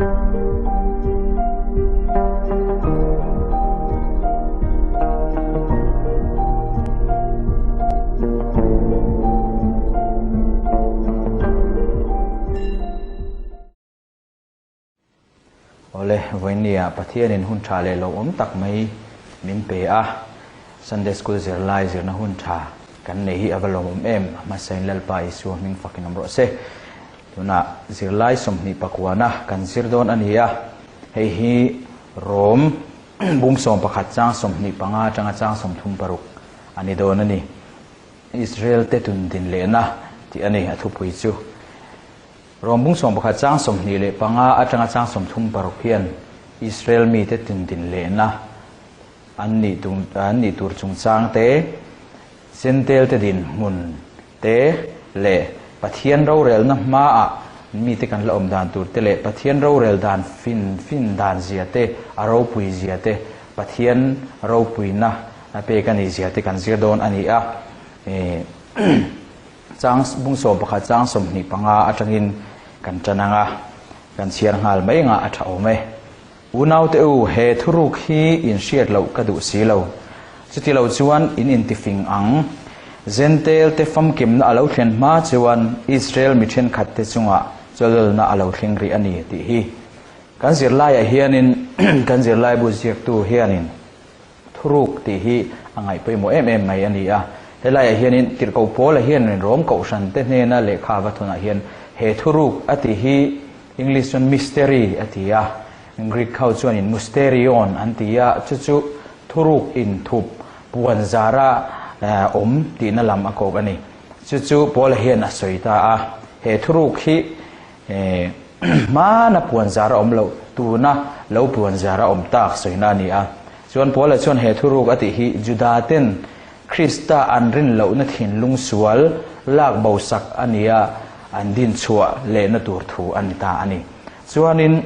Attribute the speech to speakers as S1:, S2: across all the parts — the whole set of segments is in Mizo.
S1: Awle, vawiinnia Pathianin hun tha leh lo awm tak mai min pe a, Sunday School zirlai zirna hun tha kan nei hi a va lawmawm em? A hmasain Lalpa Isua hming fakin awm rawh se. Tunah zirlai 28na kan zir dawn a ni a, hei hi Rom bung 11 chang 25 atanga chang 36 a ni dawn a ni. Israel te tun din lehna tih a ni a thupui chu. Rom bung 11 chang 25 atanga chang 36 hian Israel mite tun din lehna an nih an nih tur chungchang te, Jentail te dinhmun te leh Pathian rorelna hmaah mite kan la awm dan tur te leh Pathian rorel dan fin fin dan zia te, a ropui zia te, Pathian ropuina pek a nih zia te kan zir dawn a ni a. Chang bung 11 chang 25 atangin kan tan ang a, kan chhiar nghal mai anga a tha awm e. Unaute u, he thuruk hi in hriat loh ka duh si lo. Chuti lo chuan in intifing ang. Jentail te famkimna a lo thlen hma chuan Israel mi thenkhat te chungah chawlawlna a lo thleng rih a ni tih hi. Kan zirlaiah hianin kan zirlaibu ziaktu hianin thuruk tih hi a ngaih pawimawh em em mai a ni a. Helaiah hianin Tirhkoh Paula hian Rom Kohhran te hnena lehkha va thawnah hian he thuruk a tih hi English chuan mystery a ti a, Greek ho chuanin musterion an ti a, chu chu thuruk inthup puan zara awm tihna lam a kawk a ni. Chu chu Paula hian a sawi ta a, he thuruk hi hmana puan zara awm loh, tuna lo puan zara awm tak sawina a ni a. Chuan Paula chuan he thuruk a tih hi Juda ten Krista an rin lohna thinlung sual lak bo sak a ni a, an din chhuah lehna tur thu a ni ta a ni. Chuanin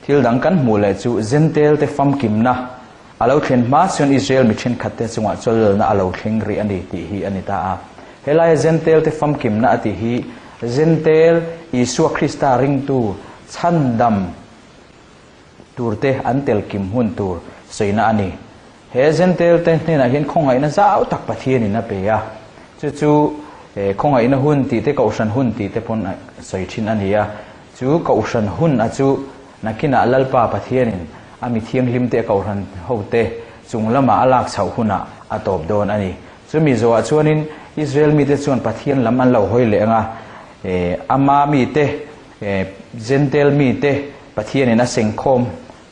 S1: thil dang kan hmuh leh chu Jentail te famkimna a lo thlen hma chuan Israel mi thenkhat te chungah chawllalna a lo thleng rih a ni tih hi a ni ta a. Helaia Jentail te famkimna a tih hi Jentail Isua Krista ringtu chhandam tur te an tel kim hun tur sawina a ni. He Jentail te hnenah hian khawngaihna zau tak Pathianin a pe a, chu chu khawngaihna hun tih te kohhran hun tih te pawn sawi thin a ni a. Chu kohhran hun a chu nakinah Lalpa Pathianin a mi thianghlim te a kohhran ho te chung lamah a lak chhoh hunah a tawp dawn a ni. Chumi zawhah chuanin Israel mite chuan Pathian lam an lo hawi leh ang a, ama mite Jentail mite Pathianin a sengkhawm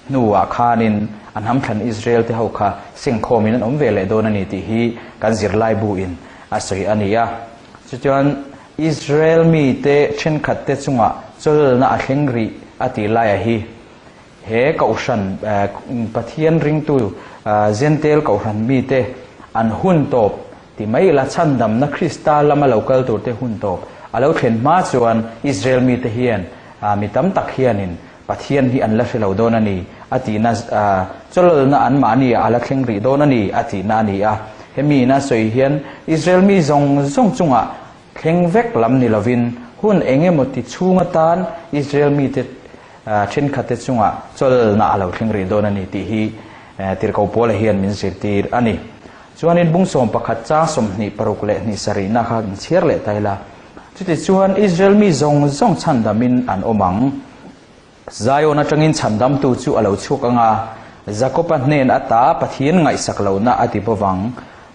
S1: hnuah khanin a hnamthlan Israel te ho kha sengkhawmin an awm ve leh dawn a ni tih hi kan zirlaibu in a sawi a ni a. Chutichuan Israel mite thenkhat te chungah chawlna a thleng rih a tih laia hi he kohhran Pathian ringtu Jentail kohhran mite an hun tawp ti mai ila chhandamna Krista lama lo kal tur te hun tawp a lo thlen hma chuan Israel mite hian mi tam tak hianin Pathian hi an la hre lo dawn a ni, a tihna, chawlawlna anmahni ah a la thleng rih dawn a ni, a tihna a ni a. Hemi ina sawi hian Israel mi zawng zawng chungah thleng vek lam ni lovin hun eng emaw ti chhung atan Israel mite thenkhatte chungah chawlawlna a lo thleng rih dawn a ni tih hi Tirhkoh Paula hian min zirtir a ni. Chuanin bung 11 chang 26 leh 27na kha in chhiar leh ta ila. Chutichuan Israel mi zawng zawng chhandamin an awm ang. Zion atangin chhandamtu chu a lo chhuak ang a, Jakoba hnen ata Pathian ngaihsak lohna a ti bawvang.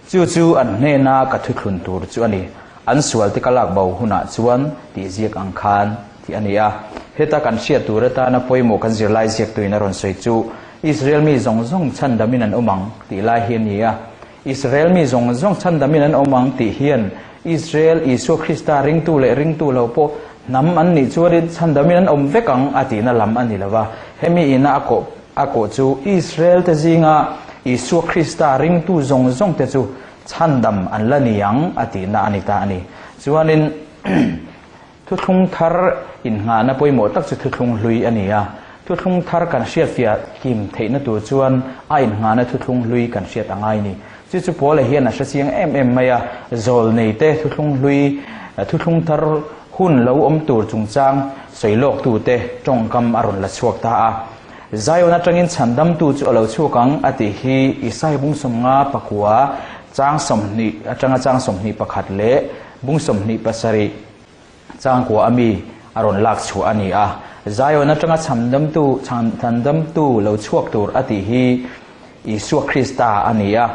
S1: Chu chu an hnena ka thuthlun tur chu a ni. An sualte ka lak bo hunah chuan tih ziak ang khan tih a ni a. Heta kan hriat tur atana pawimawh kan zirlai ziaktuin a rawn sawi chu Israel mi zawng zawng chhandamin an awm ang tih lai hi a ni a. Israel mi zawng zawng chhandamin an awm ang tih hian Israel Isua Krista ringtu leh ringtu lo pawh hnam an nih chuanin chhandamin an awm vek ang a tihna lam a ni lo va. Hemi ina a kawh a kawh chu Israel te zinga Isua Krista ringtu zawng zawng te chu chhandam an la ni ang a tihna a ni ta a ni. Chuanin Thuthlung thar innghahna pawimawh tak chu thuthlung hlui a ni a. Thuthlung thar kan hriatfiah kim theihna tur chuan a innghahna thuthlung hlui kan hriat a ngai ni. Chu chu Paula hian a hre chiang em em mai a, zawl nei te thuthlung hlui, thuthlung thar hun lo awm tur chungchang sawi lawktute tawngkam a rawn la chhuak ta a. Zion atangin chhandamtu chu a lo chhuak ang a tih hi Isai bung 59 chang 20 atanga chang 21 leh bung 27 chang kua ami a rawn lak chhuah a ni a. Zion atanga chhandamtu chhandamtu lo chhuak tur a tih hi Isua Krista a ni a.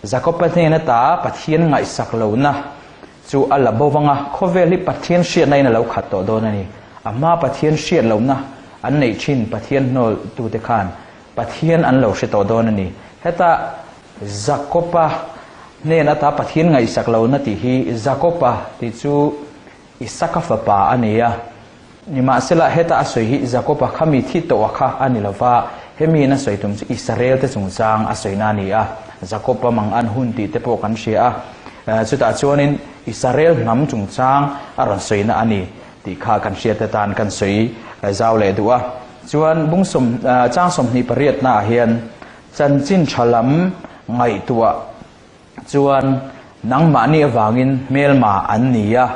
S1: Jakoba hnen ata Pathian ngaihsak lohna chu a la bo vang a, khawvel hi Pathian hriatna in a lo khat tawh dawn a ni. A hma Pathian hriat lohna an neih thin Pathian hnawl tute khan Pathian an lo hre tawh dawn a ni. Heta Jakoba hnen ata Pathian ngaihsak lohna tih hi Jakoba tih chu Isaka fapa a ni a. Nimahsela heta a sawi hi Jakoba kha mi thi tawh a kha a ni lova, hemi in a sawi tum chu Israel te chungchang a sawina a ni a. Jakoba mang an hun tih te pawh kan hria a, chutah chuanin Israel hnam chungchang a rawn sawina a ni tih kha kan hriat atan kan sawi zau leh duh a. Chuan bung sawm chang 28 naah hian chanchin tha lam ngaihtuah chuan nangmahni avangin hmelma an ni a,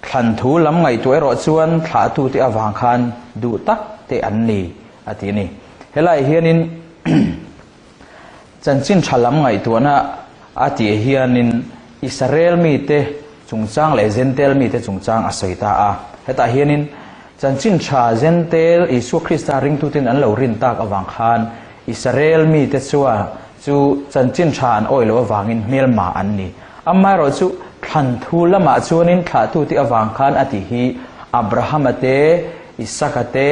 S1: thlan thu lam ngaihtuah erawh chuan thlahtute avang khan duh tak te an ni a ti a ni. Helaiah hianin chanchin tha lam ngaihtuahna a tih hianin Israel mite chungchang leh Jentail mite chungchang a sawi ta a. Hetah hianin chanchin tha Jentail Isua Krista ringtuten an lo rin tak avang khan Israel mite chuan chu chanchin tha an awih loh avangin hmelma an ni. Amaherawh chu thlan thu lamah chuanin thlahtute avang khan a tih hi Abrahama te, Isaka te,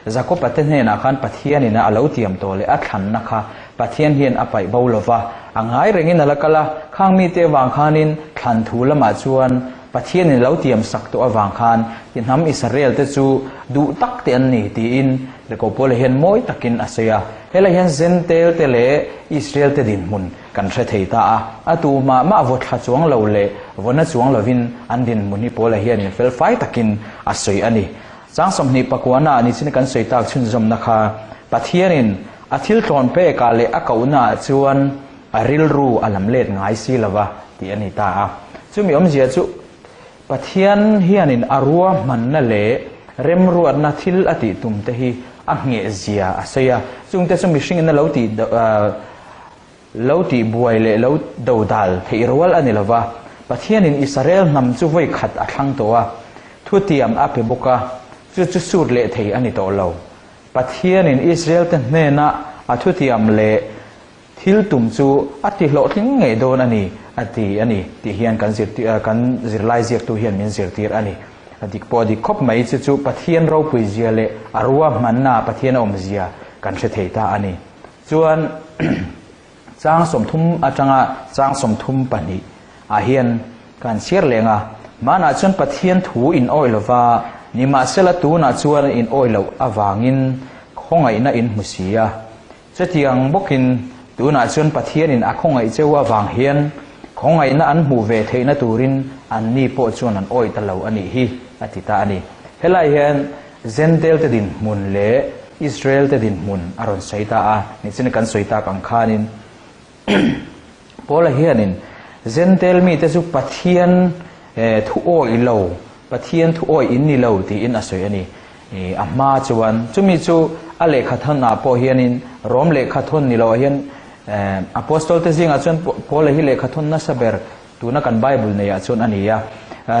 S1: Jakoba te hnenah khan Pathianin a lo tiam tawh leh a thlanna kha Pathian hian a paih bo lova, a ngai rengin a la kal a, khang mite avang khanin thlan thu lamah chuan Pathianin a lo tiam sak tawh avang khan ti hnam Israel te chu duh tak te an ni tiin Rekopawl hian mawi takin a sawi a. Helai hian Jentail te leh Israel te dinhmun kan hre thei ta a, a tu mah mah vaw thla chuang lo leh vawna chuang lovin an dinhmun hi Paula hianin felfai takin a sawi a ni. Chang 29 ah nichin kan sawi tak chhunzawmna kha Pathianin a thil tlawn pekah leh a kohnaah chuan a rilru a lam let ngai si lova tih a ni ta a. Chumi awmzia chu Pathian hianin a ruahmanna leh remruatna thil a tih tum te hi a ngheh zia a sawi a. Chungte chu mihringin a lo tih lo tih buai leh lo do dal theih rual a ni lova, Pathianin Israel hnam chu vawi khat a thlang tawh a, thutiam a pe bawk a, chu chu sut leh thei a ni tawh lo. Pathianin Israel te hnena a thutiam leh thil tum chu a ti hlawhtling ngei dawn a ni a ti a ni tih hian kan zirtir kan zirlai ziaktu hian min zirtir a ni. A dik pawh a dik khawp mai chu chu Pathian ropui zia leh a ruahmanna Pathian a awm zia kan hre thei ta a ni. Chuan chang 30 atanga chang 32 ah hian kan chhiar leng a, hmanah chuan Pathian thu in awih lova, nimahsela tunah chuan in awih loh avangin khawngaihna in hmu si a. Chutiang bawkin tunah chuan Pathianin a khawngaih cheu avang hian khawngaihna an hmuh ve theihna turin anni pawh chuan an awih ta lo a nih hi a ti ta a ni. Helai hian Jentail te dinhmun leh Israel te dinhmun a rawn sawi ta a, nichin kan sawi tak ang khanin Paula hianin Jentail mite chu Pathian thu awih lo, Pathian thu awih in ni lo tiin a sawi a ni. A hma chuan chumi chu a lehkha thawn ah pawh hianin Rom lehkha thawn ni loah hian Apostol te zingah chuan Paula hi lehkha thawn nasa ber tuna kan Bible neiah chuan a ni a.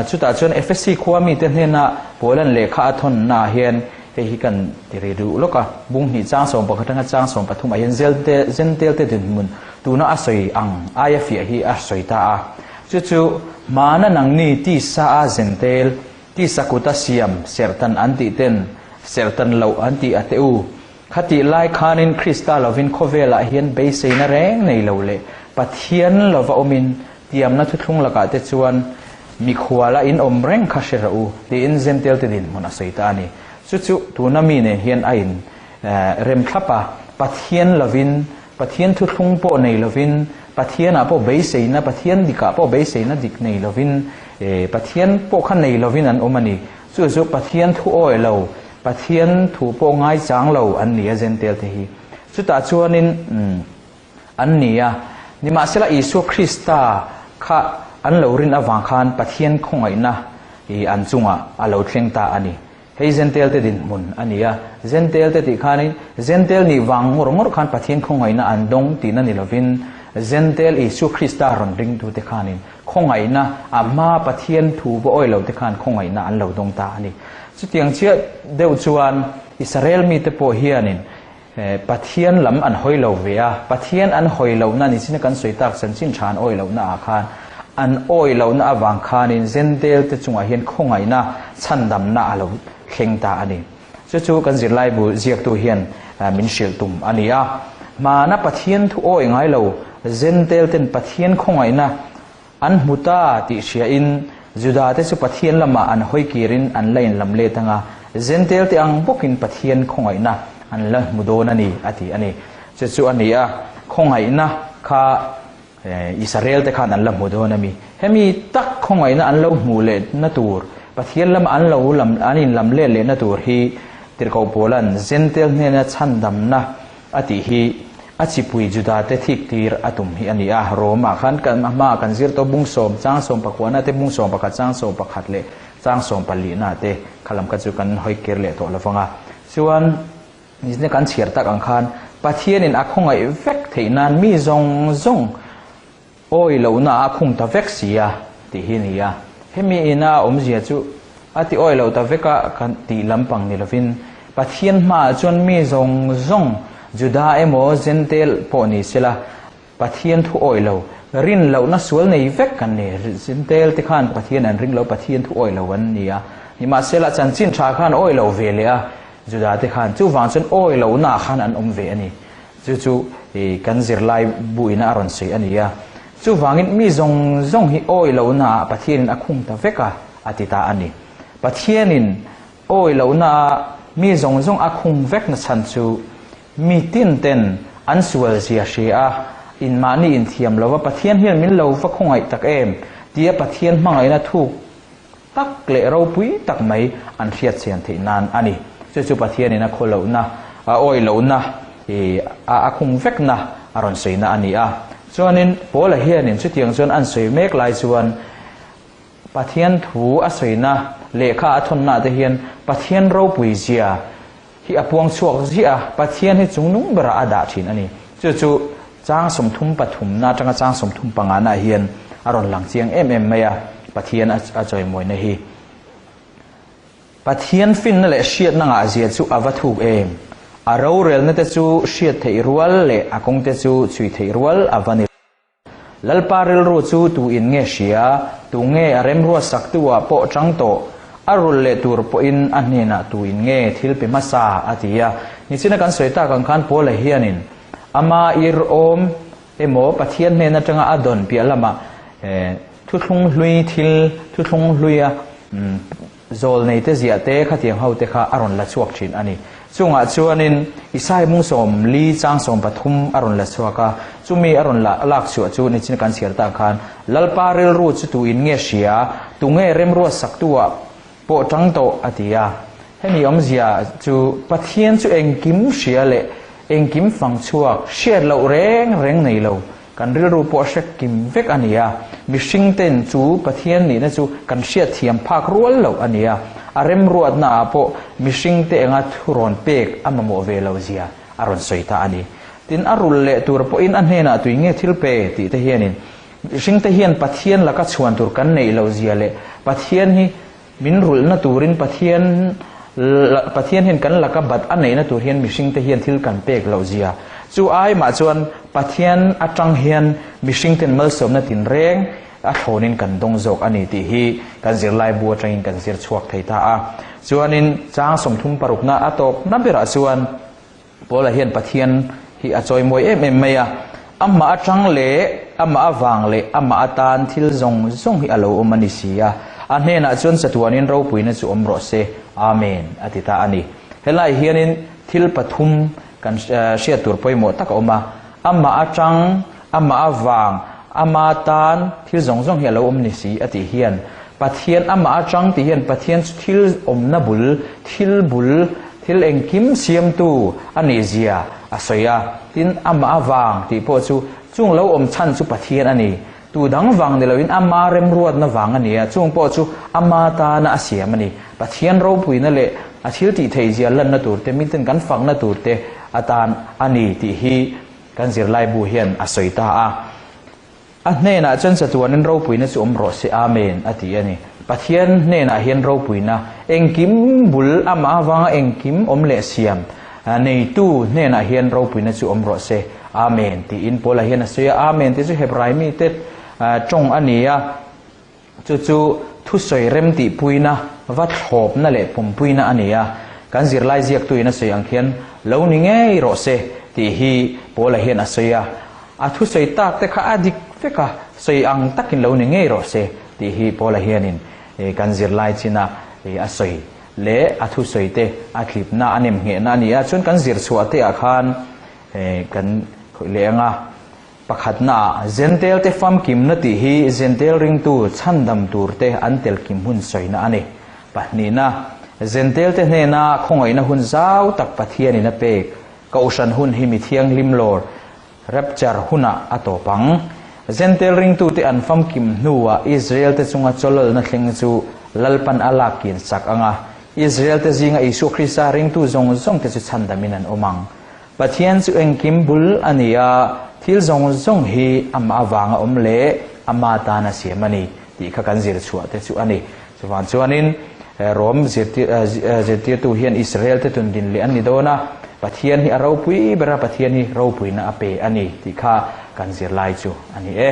S1: Chutah chuan Efesi khua mite hnena Paula'n lehkha a thawnnaah hian hei hi kan ti ri duh lawk a, bung hnih chang 11 atanga chang 13 ah hian Jentail te dinhmun tuna a sawi ang aia fiah hi a sawi ta a. Chu chu hmana nangni tisa a Jentail, tisa kuta siam serhtan an tih ten serhtan loh an tih a teh u. Khatih lai khanin Krista lovin khawvelah hian beiseina reng nei lo leh Pathian lova awmin tiamna thuthlung lakah te chuan mikhuala in awm reng kha hre rawh u tiin Jentail te dinhmun a sawi ta a ni. Chu chu tuna mi nen hian a in rem thlap a, Pathian lovin, Pathian thuthlung pawh nei lovin, Pathianah pawh beiseina, Pathian dikah pawh beiseina dik nei lovin, Pathian pawh kha nei lovin an awm a ni. Chu chu Pathian thu awih lo, Pathian thu pawh ngaichang lo an ni a Jentail te hi. Chutah chuanin an ni a, nimahsela Isua Krista kha an lo rin avang khan Pathian khawngaihna i an chungah a lo thleng ta a ni. Hei Zentel te dinhmun a ni a, Zentel te tih khanin Zentel nih vang ngawr ngawr khan Pathian khawngaihna an dawng tihna ni lovin Zentel Isua Krista rawn ringtute khanin khawngaihna a hmaa Pathian thu va awi lote khan khawngaihna an lo dawng ta a ni. Chutiang chiah deuh chuan Israel mite pawh hianin Pathian lam an hawi lo ve a, Pathian an hawi lohna ni chin a kan sawi tak chanchin tha an awi lohna ah khan an awi lohna avang khanin Zentel te chungah hian khawngaihna chhandamna a lo thleng ta a ni. Chu chu kan zirlaibu ziaktu hian min hrilh tum a ni a. Hmana Pathian thu awi ngai lo Zentel ten Pathian khawngaihna An hmu ta tih hriain Judate chu Pathian lamah an hawi kirin an la inlam let ang a, Zentelte ang bawkin Pathian khawngaihna an la hmu dawn a ni, a ti a ni. Chu chu a ni a, khawngaihna kha Israelte khan an la hmu dawn a mi. Hemi tak khawngaihna an lo hmuh lehna tur, Pathian lama an lo lam an inlam let lehna tur hi Tirhkoh Paula'n Zentel hnena chhandamna a tih hi a chipui Judate thik tir a tum hi a ni a. Rome-ah khan kan hmaah kan zir tawh bung sawm, chang 19 te, bung 11, chang 11 leh chang 14 te kha lam kha chu kan hawi kir leh tawh lovang a. Chuan nizna kan chhiar tak ang khan Pathianin a khawngaih vek theih nan mi zawng zawng Awi lohna a khung ta vek si a, tih hi a ni a. Hemi ina a awmzia chu a ti awi lo ta vek a kan tih lampang ni lovin, Pathian hmaah chuan mi zawng zawng, Juda emaw Zentel pawh ni sela, Pathian thu awi lo, rin lohna sual nei vek kan ni. Zentel te khan Pathian an ring lo, Pathian thu awi lo an ni a. Nimahsela chanchin tha khan awi lo ve leh a, Juda te khan chuvang chuan awi lohnaah khan an awm ve a ni. Chu chu kan zirlai buina a rawn sawi a ni a. Chuvangin mi zawng zawng hi awi lohnaah Pathianin a khung ta vek a, a ti ta a ni. Pathianin awi lohnaah mi zawng zawng a khung vek na chhan chu mi tin ten an sual zia hria a, inmahni inthiam lova Pathian hian min lo va khawngaih tak em tia Pathian hmangaihna thuk tak leh ropui tak mai an hriat chian theih nan a ni. Chu chu Pathianin a khaw lohna, a awih lohna, ih a a khung vekna a rawn sawina a ni a. Chuanin Paula hianin chutiang chuan an sawi mek lai chuan Pathian thu a sawina lehkha a thawnna ah te hian Pathian ropui zia hi a puang chhuak ziah a, Pathian hi chungnung berah a dah thin a ni. Chu chu chang 33 na atanga chang 35 naah hian a rawn lang chiang em em mai a, Pathian a chawimawina hi. Pathian finna leh hriatna ngahzia chu a va thuk em? A rorelna te chu hriat theih rual leh a kawngte chu chhui theih rual a va ni. Lalpa rilru chu tu in nge hria, tu nge a remruat saktu ah pawh chang tawh, a rulh leh tur pawhin a hnenah tu in nge thil pe hmasa a ti a. Nichina kan sawi tak ang khan Paula hianin ama ir awm emaw Pathian hnen atanga a dawn piah lamah thuthlung hlui thil thuthlung hluia Zawlnei te ziah te khatiang ho te kha a rawn la chhuak thin a ni. Chungah chuanin Isai mung 40 chang 13 a rawn la chhuak a, chumi a rawn la lak chhuah chu nichin kan chhiar tak khan Lalpa rilru chu tu in nge hria, tu nge remruat saktu ah pawh tang tawh a ti a. Hemi awmzia chu Pathian chu engkim hria leh engkim fang chhuak hriat loh reng reng nei lo Kan rilru pawh a hre kim vek a ni a, mihring ten chu Pathian nihna chu kan hriat thiam phak rual loh a ni a, a remruatna ah pawh mihring te enga thu rawn pek a mamawh ve lo zia a rawn sawi ta a ni. Tin, a rul leh tur pawhin a hnenah tui nge thil pe tih te hianin mihring te hian Pathian laka chhuan tur kan neih loh zia leh Pathian hi Min rulhna turin Pathian Pathian hian kan laka bat a neihna tur hian mihringte hian thil kan pek loh zia. Chu ai mah chuan Pathian atang hian mihringten malsawmna tinreng a thlawnin kan dawng zawk a ni tih hi kan zirlaibu atangin kan zir chhuak thei ta a. Chuanin chang 36 na a tawpna berah chuan Paula hian Pathian hi a chawimawi em em mai a, amah atang leh amah avang leh amah atan thil zawng zawng hi a lo awm a ni si a, a hnenah chuan chatuanin ropuina chu awm rawh se, Amen, a ti ta a ni. Helai hianin thil pathum kan hriat tur pawimawh tak a awm a, amah atang, amah avang, ama tan thil zawng zawng hi a lo awm ni si a tih hian Pathian amah atang tih hian Pathian chu thil awmna bul, thil bul, thil engkim siamtu a nih zia a sawi a. Tin, amah avang tih pawh chu chung lo awm chhan chu Pathian a ni. Tu dang vang ni loin ama remruatna vang a ni a, chung pawh chu ama tana a siam a ni. Pathian ropuina leh a thil tih theih zia lanna tur te, miten kan fakna tur te atan a ni tih hi kan zirlaibu hian a sawi ta a. A hnenah chuan chatuanin ropuina chu awm rawh se, Amen, a ti a ni. Pathian hnenah hian ropuina, engkim bul amah avanga engkim awm leh siam neitu hnenah hian ropuina chu awm rawh se, Amen, tiin Paula hian a sawi a. Amen tih chu Hebrai mite tawng a ni a, chu chu thusawi rem tihpuina, va thlawpna leh pumpuina a ni a. Kan zirlai ziaktuin a sawi ang khian lo ni ngei rawh se tih hi Paula hian a sawi a. A thusawi tak te kha a dik vek a, sawi ang takin lo ni ngei rawh se tih hi Paula hianin kan zirlai china a sawi leh a thusawi te a tlipna a nemnghehna a ni a. Chuan kan zir chhuah te ah khan kan khawih leh ang a, pakhatna ah Zentel te famkimna tih hi Zentel ringtu chhandam tur te an telkim hun sawina a ni. Pahnihna, Zentel te hnena khawngaihna hun zau tak Pathianin a pek Kohhran hun hi mi thianghlim lawr, rapture, hunah a tawp ang. Zentel ringtute an famkim hnuah Israel-te chunga chawlawlna thleng chu Lalpan a lak kin sak ang a, Israel-te zinga Isua Krista ringtu zawng zawngte chu chhandamin an awm ang. Pathian chu engkim bul a ni a, thil zawng zawng hi amah avanga awm leh ama tan a siam a ni tih kha kan zir chhuah te chu a ni. Chuvang chuanin Rom zirtirtu hian Israel-te tundin leh an ni dawn a, Pathian hi a ropui ber a, Pathian hi ropuina a pe a ni tih kha kan zirlai chu a ni e.